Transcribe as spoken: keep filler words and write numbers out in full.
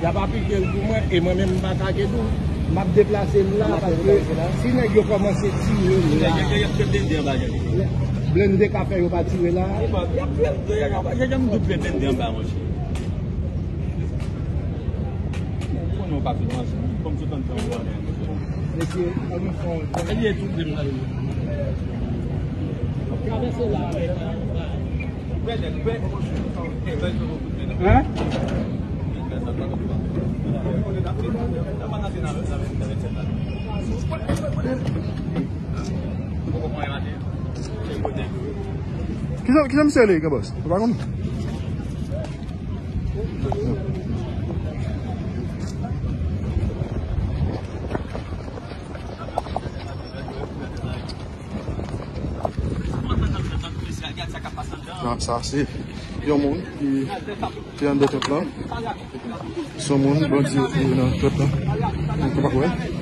Y ap aplike l pou mwen, e mwen menm m pa ka gen tou. M ap deplase m la, paske si nèg yo kòmanse tire m la, blende ka fè yo pa tire la. Mesye, ann fè yon... Travèse la. Hein? Kisa, kisa misye rele, Gabos? Ou pa konn? Sa, sa se yon moun ki te anndan tèt la. Se yon moun bandi yo tire nan tèt la. Ou kapab wè.